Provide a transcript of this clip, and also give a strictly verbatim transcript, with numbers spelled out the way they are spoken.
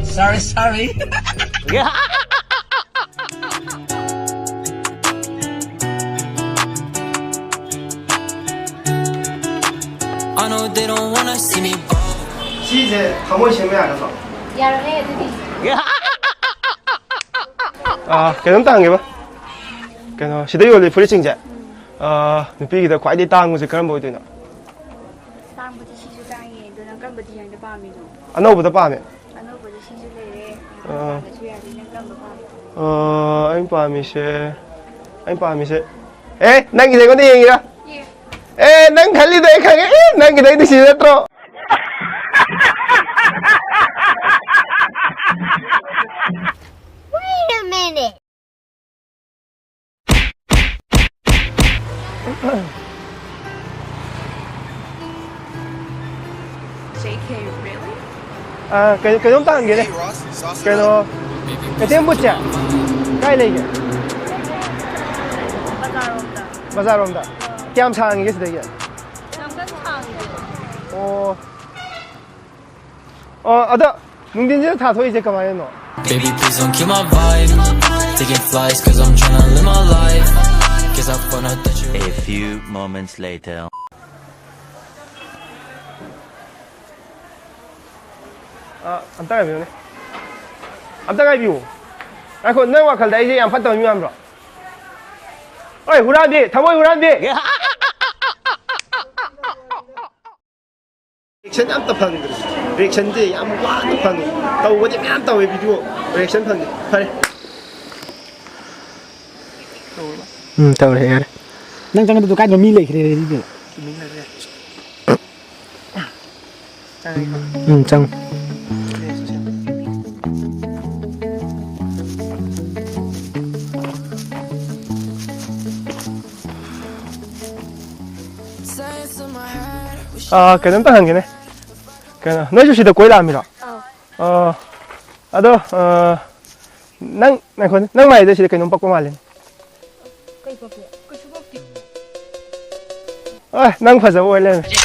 Sorry, sorry. I know they don't wanna see me. ꯁꯤꯁꯦ ꯊꯃꯣꯏ ꯁꯦꯝꯕ ꯌꯥꯒꯗ꯭ꯔꯣ? ꯌꯥꯔꯣꯏꯍꯦ ꯑꯗꯨꯗꯤ꯫ ꯑꯥ, ꯀꯩꯅꯣꯝꯇ ꯍꯪꯒꯦꯕ꯫ ꯀꯩꯅꯣ, ꯁꯤꯗ ꯌꯣꯜꯂꯤ ꯐꯨꯔꯤꯠꯁꯤꯡꯁꯦ, ꯑꯥ, ꯅꯨꯄꯤꯒꯤꯗ ꯈ꯭ꯋꯥꯏꯗꯒꯤ ꯇꯥꯡꯕꯁꯦ ꯀꯔꯝꯕ ꯑꯣꯏꯗꯣꯏꯅꯣ? ꯇꯥꯡꯕꯗꯤ ꯁꯤꯁꯨ ꯇꯥꯡꯉꯦ꯫ ꯑꯗꯣ ꯅꯪ ꯀꯔꯝꯕ ꯗꯤꯖꯥꯏꯟꯗ ꯄꯥꯝꯃꯤꯅꯣ? ꯑꯅꯧꯕꯗ ꯄꯥꯝꯃꯦ꯫ ꯑꯅꯧꯕꯗꯤ ꯁꯤꯁꯨ ꯂꯩꯔꯦ꯫ ꯑꯥ꯫ ꯄꯥꯝꯕꯁꯨ ꯌꯥꯅꯤ꯫ ꯅꯪ ꯀꯔꯝꯕ ꯄꯥꯝꯃꯤ? ꯑꯥ, ꯑꯩꯅ ꯄꯥꯝꯃꯤꯁꯦ, ꯑꯩꯅ ꯄꯥꯝꯃꯤꯁꯦ, ꯑꯦ, ꯅꯪꯒꯤꯁꯦ ꯑꯩꯉꯣꯟꯗ ꯌꯦꯡꯉꯤꯔꯥ? ꯌꯦꯡ꯫ ꯑꯦ, ꯅꯪ ꯈꯜꯂꯤꯗꯣ ꯑꯩ ꯈꯪꯉꯦ꯫ ꯑꯦ, ꯅꯪꯒꯤꯗꯣ ꯑꯩꯗꯤ ꯁꯤ ꯅꯠꯇ꯭ꯔꯣ? Wait a minute. J K, really? ꯑꯥ, ꯀꯩꯅꯣ, ꯀꯩꯅꯣꯝꯇ ꯍꯪꯒꯦꯅꯦ꯫ ꯀꯩꯅꯣ, ꯑꯦ ꯇꯤ ꯑꯦꯝ ꯕꯨꯠꯁꯦ ꯀꯥꯏ ꯂꯩꯒꯦ? ꯕꯖꯥꯔꯔꯣꯝꯗ꯫ ꯕꯖꯥꯔꯔꯣꯝꯗ? ꯀꯌꯥꯝ ꯁꯥꯡꯉꯤꯒꯦ ꯁꯤꯗꯒꯤ? ꯌꯥꯝ ꯀꯟꯅ ꯁꯥꯡꯗꯦ꯫ ꯑꯣ꯫ ꯑꯣ, ꯑꯗꯣ ꯅꯨꯡꯊꯤꯟꯁꯤꯗ ꯊꯥ ꯊꯣꯛꯏꯁꯦ ꯀꯃꯥꯏꯅꯅꯣ? Baby, please don't kill my vibe. Taking flights, cause I'm tryna live my life. Guess I found out that you A few moments later. ꯑ, ꯑꯝꯇ ꯉꯥꯏꯕꯤꯌꯨꯅꯦ꯫ ꯑꯝꯇ ꯉꯥꯏꯕꯤꯌꯨ꯫ ꯉꯥꯏꯈꯣ, ꯅꯪ ꯋꯥꯈꯜꯗ ꯑꯩꯁꯦ ꯌꯥꯝ ꯐꯠꯇꯕ ꯃꯤ ꯃꯥꯟꯕ꯭ꯔꯣ? ꯑꯣꯏ, ꯍꯨꯔꯥꯟꯕꯤ! ꯊꯃꯣꯏ ꯍꯨꯔꯥꯟꯕꯤ! Reaction ꯑꯝꯇ ꯐꯪꯗ꯭ꯔꯤ꯫ Reactionꯁꯦ ꯌꯥꯝ ꯋꯥꯅ ꯐꯪꯉꯤ꯫ ꯇꯧꯕꯗꯤ ꯃꯌꯥꯝ ꯇꯧꯋꯦ video꯫ Reaction ꯐꯪꯗꯦ꯫ ꯐꯔꯦ꯫ ꯎꯝ, ꯇꯧꯔꯦ, ꯌꯥꯔꯦ꯫ ꯅꯪ ꯆꯪꯉꯛꯄꯗꯨ ꯀꯥꯏꯗꯅꯣ ꯃꯤ ꯂꯩꯈ꯭ꯔꯦ ꯑꯗꯨꯗꯤ? ꯎꯝ, ꯆꯪꯉꯨ꯫ ꯑꯥ, ꯀꯩꯅꯣꯝꯇ ꯍꯪꯒꯦꯅꯦ꯫ ꯀꯩꯅꯣ, ꯅꯣꯏꯁꯨ ꯁꯤꯗ ꯀꯣꯏ ꯂꯥꯛꯑꯝꯃꯤꯔꯣ? ꯑꯥꯎ꯫ ꯑꯥ, ꯑꯗꯣ, ꯑꯥ, ꯅꯪ, ꯉꯥꯏꯈꯣꯅꯦ, ꯅꯪ ꯃꯥꯏꯗ ꯁꯤꯗ ꯀꯩꯅꯣꯝ ꯄꯛꯄ ꯃꯥꯜꯂꯦ꯫ ꯀꯩ ꯄꯛꯀꯦ? ꯀꯩꯁꯨ ꯄꯛꯇꯦ꯫ ꯑꯦ, ꯅꯪ ꯐꯖꯕ ꯑꯣꯏ ꯂꯩꯔꯝꯃꯦ꯫